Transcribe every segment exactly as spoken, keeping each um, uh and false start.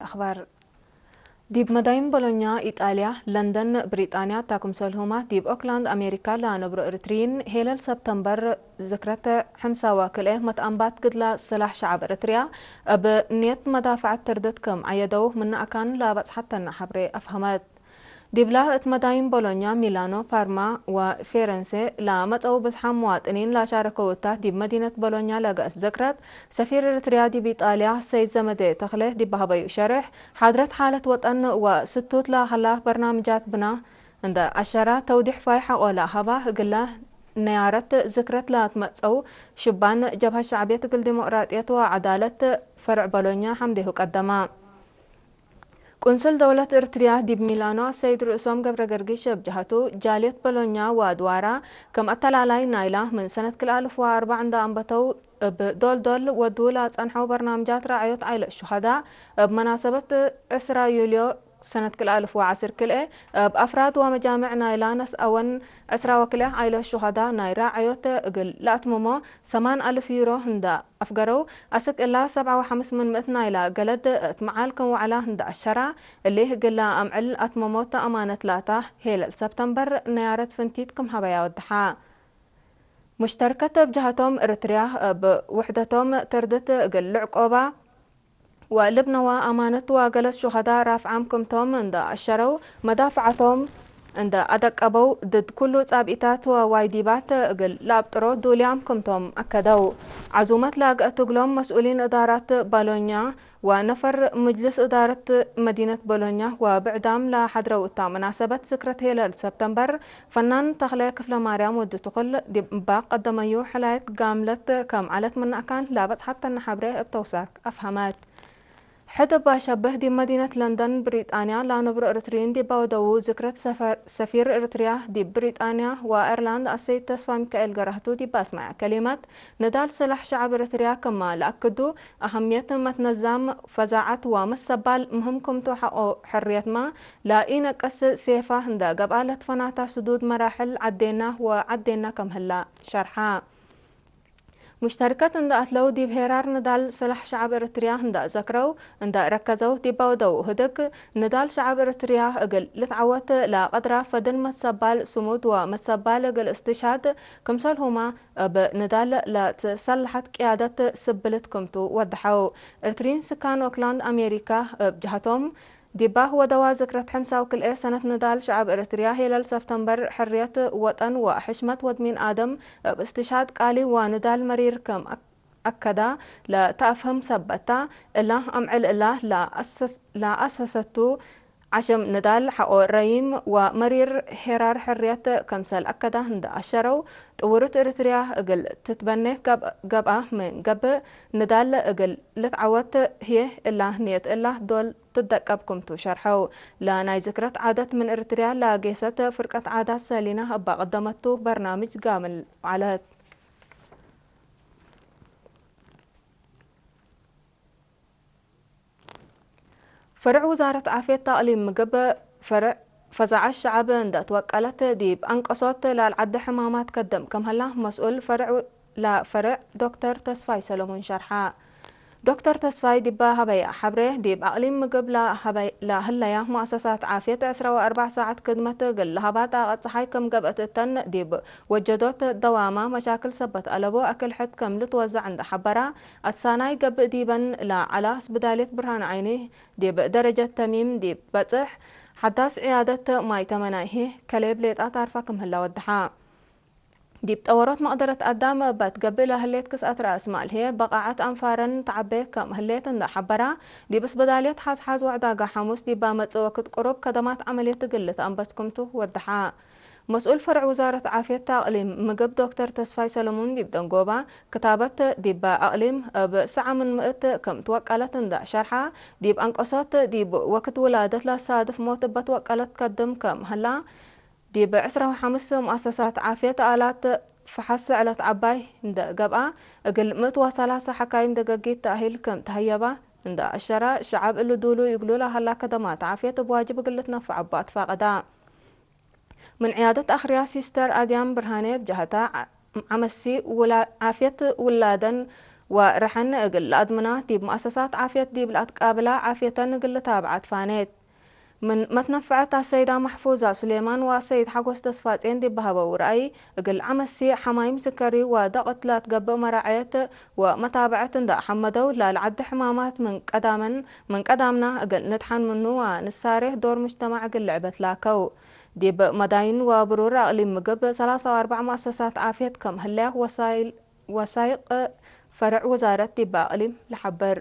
አኽባር። ዲብ መዳይን ቦሎኛ ኢጣልያ፣ ለንደን ብሪጣንያ፣ እታ ክምሰልሁመ ዲብ ኦክላንድ አሜሪካ ለአነብሮ ኤሪትርይን፣ ሄለል ሰብተምበር ዝክረት ሕምሳ ወክልኤ መትአንባት ግድላ ስላሕ ሸዐብ ኤሪትርያ እብ ንየት መዳፍዐት ትርድት ክም ዐየደው ምነ አካን ለበጽሐተነ ሐብሬ አፍሀመት። ዲብላ እት መዳይን ቦሎኛ፣ ሚላኖ፣ ፓርማ ወፌረንሴ ለመጸው ብዝሓም መዋጥኒን ላሻረከው እታ ዲብ መዲነት ቦሎኛ ለገአት ዝክረት፣ ሰፊር ኤሪትርያ ዲብ ኢጣልያ ሰይድ ዘመዴ ተክሌ ዲብ ሀበዩ ሸሬሕ፣ ሓድረት ሓለት ወጠን ወስቱት ለሀላ በርናምጃት ብና እንደ አሸራ፣ ተውዲሕ ፋይ ሐቆ ለሀባ እግለ ነያረት ዝክረት ለትመጸው ሽባን ጀብሀት ሸዕብየት እግል ዲሞቅራጥየት ወዐዳለት ፈርዕ ቦሎኛ ሐምዴሁ ቀደመ። ቁንስል ደውለት ኤርትርያ ዲብ ሚላኖ አሰይድ ርእሶም ገብረገርጊሽ እብ ጀሀቱ፣ ጃልየት በሎኛ ወአድዋራ ክም አተላላይ ናይላ ምን ሰነት ክልኤ አልፍ ወአርበዕ እንደ አንበተው እብ ዶል-ዶል ወዱ ለአጸንሐው በርናምጃት ራዕዮት ዓይለት ሹሀዳ፣ እብ መናሰበት ዕስራ ዩልዮ ሰነት ክልኤ አልፍ ወዐስር ክልኤ፣ እብ አፍራድ ወመጃምዕ ናይላ ነስአወን ዕስራ ወክልኤ ዓይለት ሹሀዳ ናይ ራዕዮት እግል ለአትምሞ፣ ሰማን አልፍ ዩሮ እንደ አፍገረው፣ አስክ እላ ሰብዓ ወሐምስ ምን ምእት ናይላ ገለድ እት መዓል ክም ወዐላ እንደ አሸራ፣ እሊ እግል ለአምዕል አትመሞት አማነት ላታ ሄለል ሰብተምበር ነያረት ፍንቲት ክም ሀበያ ወደሓ። ሙሽተርከት እብ ጀሀቶም፣ ኤሪትርያ እብ ውሕደቶም ተርድት እግል ልዕቆባ ወልብነዋ አማነት ወገለስ ሹሀዳ ራፍዓም ክምቶም እንደ አሸረው፣ መዳፍዐቶም እንደ አደቀበው፣ ድድ ኩሉ ጻብኢታት ወዋይዲባት እግል ለአብጥሮ ዱልያም ክምቶም አከደው። ዐዙመት ለአግአት እግሎም መስኡሊን እዳራት ቦሎኛ ወነፈር ምጅልስ እዳረት መዲነት ቦሎኛ ወብዕዳም ለሐድረው እታ መናሰበት ዝክረት ሄለል ሰብተምበር፣ ፈናን ተክለ ክፍለማርያም ወዲ ትኩል ዲብ እባ ቀደመዩ ሕላየት ጋምለት ከም ዐለት ምነ አካን ለበጽሐተነ ሐብሬ እብ ተውሳክ አፍሀመት። ሕድ እባ ሸብህ ዲብ መዲነት ለንደን ብሪጣንያ ለአነብሮ ኤሪትርይን ዲብ አወደዉ ዝክረት ሰፈር-፣ ሰፊር ኤሪትርያ ዲብ ብሪጣንያ ወአየርላንድ አሰይድ ተስፋ ሚካኤል ገራህቱ ዲብ አስመዐ ከሊመት፣ ንዳል ስላሕ ሸዐብ ኤሪትርያ ክመ ለአክዱ፣ አሀምየት መትነዛም ፈዛዐት ወመሰባል ምህም ክምቱ ሐቆ ሕርየትመ ለኢነቅስ ሴፋ እንደ ገብአ ለትፈናታ ስዱድ መራሕል ዐዴና ወዐዴና ከም ህላ ሸርሐ። ሙሽተርከት እንደ አትለው ዲብ ሄራር ንዳል ስላሕ ሸዐብ ኤሪትርያ እንደ ዘክረው፣ እንደ ረከዘው ዲብ አወደው ህድግ፣ ንዳል ሸዐብ ኤሪትርያ እግል ልትዐወት ለቀድራ ፈድን መትሰባል ስሙድ ወመትሰባል እግል እስትሽሃድ ክምሰልሁመ እብ ንዳል ለትሰለሐት ቅያደት ስብልት ክምቱ ወደሐው። ኤሪትርይን ስካን ኦክላንድ አሜሪካ እብ ጀሀቶም፣ ዲባህ ወደዋ ዝክረት ሕምሳ ወክልኤ ሰነት ንዳል ሸዐብ ኤሪትርያ ሄለል ሰብተምበር ሕርየት ወጠን ወሕሽመት ወድ ሚን አደም እብ እስትሽሃድ ቃሊ ወንዳል መሪር ክም አከዳ ለተአፍህም ሰበት ተ። እላ አምዕል እላ ለአሰስ-፣ ለአሰሰቱ ዐሸም ንዳል ሐቆ ረዪም ወመሪር ሄራር ሕርየት ከምሰል አከዳ እንደ አሸረው፣ ጥውርት ኤሪትርያ እግል ትትበኔ ገብ-፣ ገብአ ምን ገብእ፣ ንዳል እግል ልትዐወት ህዬ እላ ንየት እላ ዶል ትደቀብ ክምቱ ሸርሐው። ለናይ ዝክረት ዓደት ምን ኤሪትርያ ለጌሰት ፍርቀት ዓዳት ሰሊና እባ ቀደመቱ በርናምጅ ጋምል ዐለት። ፈርዕ ውዛረት ዓፍየት ተእሊም ምግብ ፈርዕ ፈዛዐት ሸዐብ እንደ ትወቀለት፣ ዲብ አንቀሶት ለአልዐደ ሕማማት ከደም ክም ሀላ፣ መስኡል ፈርዕ ለፈርዕ ዶክተር ተስፋይ ሰለሙን ሸርሐ። ዶክተር ተስፋይ ዲበ ሀበየ ሐብሬ፣ ዲብ አቅሊም ምግብ ለሀበይ-፣ ለህለያ ሙአሰሳት ዓፍየት ዕስራ ወአርበዕ ሳዐት ክድመት እግል ለሀባ ጣቀት ጸሓይ ክም ገብአት እተን፣ ዲብ ወጀዶት ደዋማ መሻክል ሰበት አለቡ አክል ሕድ ክም ልትወዘዕ እንደ ሐበራ፣ አትሳናይ ገብእ ዲበን ለዐላ እስብዳልየት ብርሃን ዓይኒ፣ ዲብ ደረጀት ተሚም ዲብ በጽሕ፣ ሐዳስ ዕያደት ማይ ተመናይሂ ከሌብ ሌጣ ታርፋ ክም ህላ ወደሓ። ዲብ ጠወሮት መቅደረት አዳም እበ ትገብእ ለህሌት ክስአት ረአስ ማል ህዬ፣ በቃዐት አንፋረን ተዐቤ ከም ህሌት እንደ ሐበራ፣ ዲብ እስብዳልየት ሐዝሐዝ ወዕዳጋ ሐሙስ ዲብ መጽእ ወክድ ቅሩብ ከደማት ዐመልየት እግል ልትአንበት ክምቱ ወደሓ። መስኡል ፈርዕ ውዛረት ዓፍየት አቅሊም ምግብ ዶክተር ተስፋይ ሰለሙን ዲብ ደንጎባ ክታበት ዲበ አቅሊም እብ ሰዐ ምን ምእት ክም ትወቀለት እንደ ሸርሐ፣ ዲብ አንቀሶት ዲብ ወክድ ውላደት ለሳድፍ ሞት እበ ትወቀለት ከድም ክም ህላ፣ ዲብ ዕስራ ወሐምስ ሙአሰሳት ዓፍየት አላት ፈሐስ ሰዕለት ዐባይ እንደ ገብአ፣ እግል ምእት ወሰላሰ ሐካይም ደገጊት ተእሂል ክም ተሀየባ እንደ አሸራ፣ ሸዐብ እሊ ዱሉይ እግሉ ለሀላ ከደማት ዓፍየት እብ ዋጅብ እግል ልትነፈዕ እቡ አትፋቀዳ። ምን ዕያደት አክርያ ሲስተር አድያም ብርሃኔ እብ ጀሀታ፣ ዐ-፣ ዐመሲ ውላ-፣ ዓፍየት ውላደን ወርሐን እግል ለአድምና ዲብ መአሰሳት ዓፍየት ዲብ ለአትቃብላ ዓፍየተን እግል ልታብዓ ትፋኔት። ምን መትነፈዐት አሰይዳ መሕፉዛ ሱሌማን ወአሰይድ ሐጎስ ተስፋጼን ዲብ ሀበው ረአይ፣ እግል ዐመሲ ሐማይም ስከሪ ወደቅት ለትገብእ መራዐየት ወመታብዐት እንዳ ሐመደው፣ ላልዐዲ ሕማማት ምን ቀዳመን ምን ቀዳምና እግል ንድሐን ምኑ ወንሳሬህ ዶር ሙጅተማዕ እግል ልዕበት ላከው። ዲብ መዳይን ወብሩር አቅሊም ምግብ ሰላሳ ወአርበዕ መአሰሳት ዓፍየት ከም ህለያ ወሳይል ወሳይቅ ፈርዕ ውዛረት ዲብ አቅሊም ለሐብር።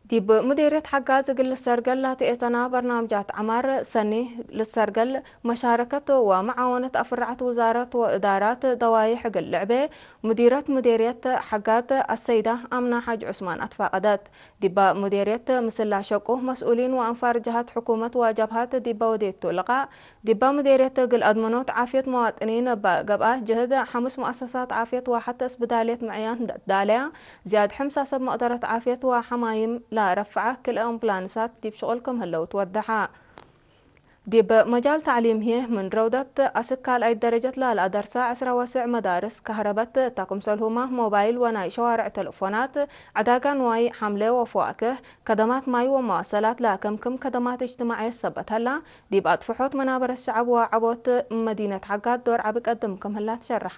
ዲብ ሙዲርየት ሐጋዝ እግል ልሰርገል ላትኤተና በርናምጃት ዐማር ሰኒ ልሰርገል መሻረከት ወመዓወነት አፍራዐት ውዛረት ወእዳራት ደዋይሕ እግል ልዕቤ ሙዲረት ሙዲርየት ሐጋዝ አሰይዳ አምና ሐጅ ዑስማን አትፋቀደት። ዲባ ሙዲርየት ምስላ ሸቁ መስኡሊን ወአንፋር ጀሃት ሕኩመት ወጀብሃት ዲባ ወዴቱ ልቃእ፣ ዲባ ምዴርየት እግል አድመኖት ዓፍየት መዋጥኒን እበ ገብአ ጅህድ፣ ሐምስ መአሰሳት ዓፍየት ወሐተ እስብዳልየት ምዕያንት ዳለያ፣ ዝያድ ሕምሳ ሰብ መቅደረት ዓፍየት ወሐማይም ለረፍዐ ክልኤ አምቡላንሳት ዲብ ሽቁል ክም ህለው ትወደሐ። ዲብ መጃል ተዕሊም ህዬ፣ ምን ረውደት አስክ ካልኣይት ደረጀት ለለአደርሳ ዕስራ ወስዕ መዳርስ፣ ከህረበት፣ እታ ክምሰልሁመ ሞባይል ወናይ ሸዋርዕ ተለፎናት፣ ዐዳጋ ንዋይ፣ ሐምሌ ወፈዋክህ፣ ከደማት ማይ ወመዋሰላት ለክምክም ከደማት እጅትማዕየት ሰበት ሀላ፣ ዲብ አጥፍሖት መናበረት ሸዐብ ወዐቦት መዲነት ሐጋት ዶር ዐቢ ቀድም ክም ህላ ትሸርሐ።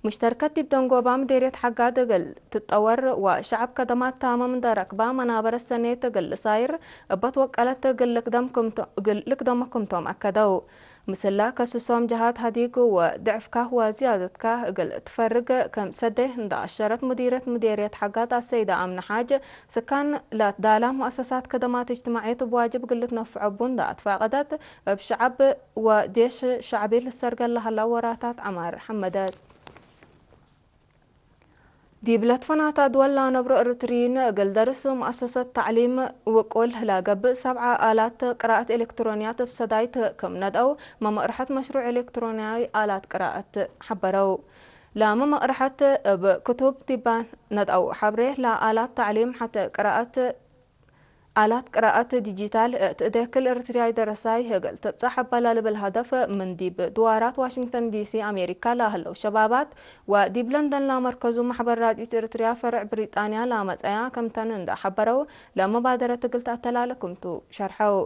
ሙሽተርከት ዲብ ደንጎባ ምዴርየት ሐጋት እግል ትጠወር ወሸዐብ ከደማት ታመ ምንደ ረክባ መናበረት ሰኔት እግል ልሳይር እበ ትወቀለት እግል ልክደም ክምቶ-፣ እግል ልክደሞ ክምቶም አከደው። ምስላ ከስሶም ጀሃት ሀዲግ ወድዕፍካ ወዝያደትካ እግል ትፈርግ ከም ሰዴ እንደ አሸረት ሙዲረት ምዴርየት ሐጋት አሰይደ አምነ ሓጅ፣ ስካን ለትዳላ ሙአሰሳት ከደማት እጅትማዕየት እብ ዋጅብ እግል ልትነፍዖ እቡ እንደ አትፋቀደት፣ እብ ሸዐብ ወዴሽ ሸዕቢ ልሰርገል ለሀላ ወራታት ዐማር ሐመደት። ዲብ ለትፈናተ ድወል ለአነብሮ እርትርዪን እግል ደርስ መአሰሰት ተዕሊም ውቁል ለገብእ ሰብዓ አላት ቅራአት ኤሌክትሮንያት እብ ሰዳይት ክም ነድአው መመቅርሐት መሽሩዕ ኤሌክትሮንያይ አላት ቅራአት ሐበረው። ለመመቅርሐት እብ ክቱብ ዲባ ነድአው ሐብሬ ለአላት ተዕሊም ሐተ ቅራአት አላት ቅራአት ዲጂታል እት እዴ ክል እርትርያይ ደረሳይ እግል ትብጸሕ እበ ለልብል ሀደፍ፣ ምን ዲብ ድዋራት ዋሽንግተን ዲሲ አሜሪካ ለህለው ሸባባት ወዲብ ለንደን ለመርከዙ ማሕበር ራዲት እርትርያ ፈርዕ ብሪጣንያ ለመጽአያ ክምተን እንደ ሐበረው፣ ለመባደረት እግል ተአተላለ ክምቱ ሸርሐው።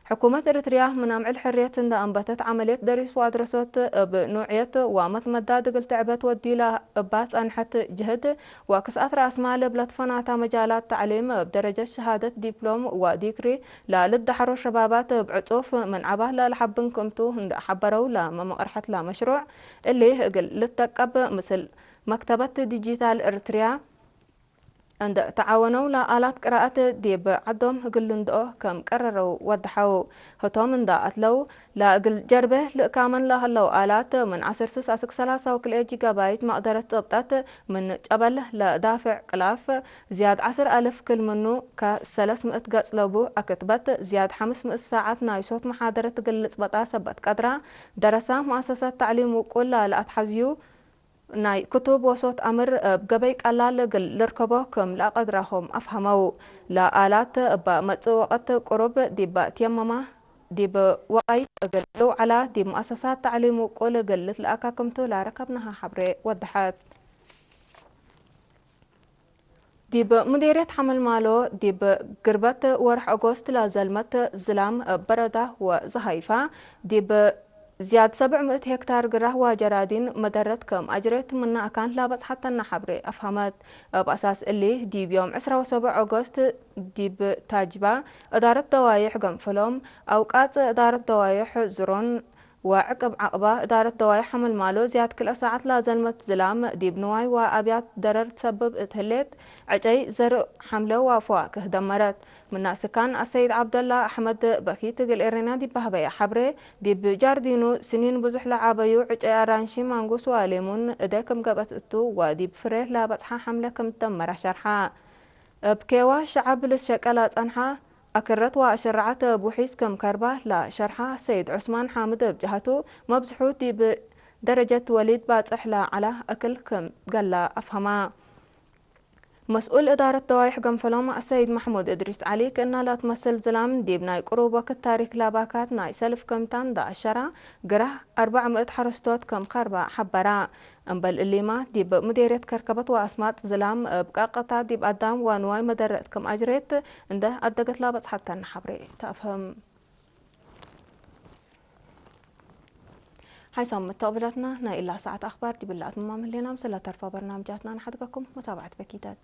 ሕኩመት እርትርያ ምን አምዕል ሕርየት እንደ አንበተት ዐመልየት ደሪስ ወአድረሶት እብ ኑዕየት ወመትመዳድ እግል ትዕበት ወዲላ እባ ጸንሐት ጅህድ ወክስአት ረአስማል እብ ለትፈናታ መጃላት ተዕሊም እብ ደረጀት ሸሃደት ዲፕሎም ወዲግሪ ለልትደሐሮ ሸባባት እብ ዕጹፍ ምን ዐባህ ለለሐብን ክምቱ እንደ ሐበረው፣ ለመመቅርሐት ለመሽሩዕ እሊ እግል ልትጠቀብ ምስል መክተበት ዲጂታል እርትርያ እንደ ተዓወነው ለአላት ቅራአት ዲብ ዐዶም እግል ልንድኦ ከም ቀረረው ወደሐው። ህቶም እንደ አትለው፣ ለእግል ጀርቤ ልእካመን ለህለው አላት ምን ዐስር ስስ አስክ ሰላሳ ወክልኤ ጂጋባይት መቅደረት ጸብጠት፣ ምን ጨበል ለዳፍዕ ቅላፍ ዝያድ ዐስር አልፍ ክል ምኑ፣ ከሰለስ ምእት ገጽ ለቡ አክትበት፣ ዝያድ ሐምስ ምእት ሳዐት ናይ ሶት መሓደረት እግል ልጽበጣ ሰበት ቀድራ፣ ደረሳ መአሰሳት ተዕሊም ውቁል ለለአትሐዝዩ፣ ናይ ክቱብ ወሶት አምር እብ ገበይ ቀላል እግል ልርከቦ ክም ለአቀድራሆም አፍሀመው። ለአላት እበ መጽእ ወቀት ቅሩብ ዲበ ትየመማ፣ ዲብ ወቀይ እግል ልውዐላ ዲብ መአሰሳት ተዕሊም ውቁል እግል ልትለአካ ክምቱ ለረከብናሃ ሐብሬ ወደሐት። ዲብ ሙዴርየት ሐመልማሎ፣ ዲብ ግርበት ወርሕ ኦጎስት ለዘልመት ዝላም እብ በረዳ ወዘሃይፋ፣ ዲብ ዝያድ ሰብዕ ምእት ሄክታር ግራህ ወጀራዲን መደረት ከም አጅሬት ምነ አካን ለበጽሐት ተነ ሐብሬ አፍሀመት። እብ አሳስ እሊ፣ ዲብ ዮም ዕስራ ወሰብዕ ኦጎስት ዲብ ታጅባ እዳረት ደዋይሕ ገንፈሎም፣ አውቃጽ እዳረት ደዋይሕ ዝሮን፣ ወዕቅብ ዐቅባ እዳረት ደዋይሕ ሐመልማሎ ዝያድ ክልኤ ሳዐት ለዘልመት ዝላም ዲብ ንዋይ ወአብያት ደረር ትሰብብ እት ህሌት፣ ዕጨይ፣ ዘርእ፣ ሐምለ ወፈዋክህ ደመረት። ምና ስካን አሰይድ ዐብደላ አሕመድ በኪት እግል ኤረና ዲብ በህበየ ሐብሬ፣ ዲብ ጃርዲኑ ስኒን ብዙሕ ለዓበዩ ዕጨይ አራንሺ፣ ማንጉስ ወሌሙን እዴ ክም ገብአት እቱ ወዲብ ፍሬ ለበጽሐ ሐምለ ክም ትደመረ ሸርሐ። እብ ኬዋ ሸዐብ ልትሸቀ ለጸንሐ አክረት ወአሸረዐት እብ ውሒዝ ክም ከርባ ለሸርሐ ሰይድ ዑስማን ሓምድ እብ ጀሀቱ፣ መብዝሑ ዲብ ደረጀት ወሊድ ባጽሕ ለዐለ እክል ክም ገለ አፍሀማ። መስኡል እዳረት ደዋይሕ ገንፈሎም አሰይድ መሕሙድ እድሪስ ዐሊ፣ ክእና ለትመስል ዝላም ዲብ ናይ ቅሩብ ወክድ ታሪክ ላባካት ናይ ሰልፍ ከምታን ዳአሸራ፣ ግራህ አርበዕ ምእት ሐረስቶት ከም ከርበ ሐበራ። እምበል እሊማ፣ ዲብ ሙዴርየት ከርከበት ወአስማጥ ዝላም እብ ቃቀታ ዲብ አዳም ወንዋይ መደረት ክም አጅሬት እንደ አደገት ላበጽሐተን ሐብሬ ተአፍህም። ሓይሳም መተቅብላትና ናይ እላ ሰዓት አኽባር ዲብላ አትምማም ህሌና፣ ምስለ ተርፋ በርናምጃትና ነሓድገኩም። መታብዐት በኪተት።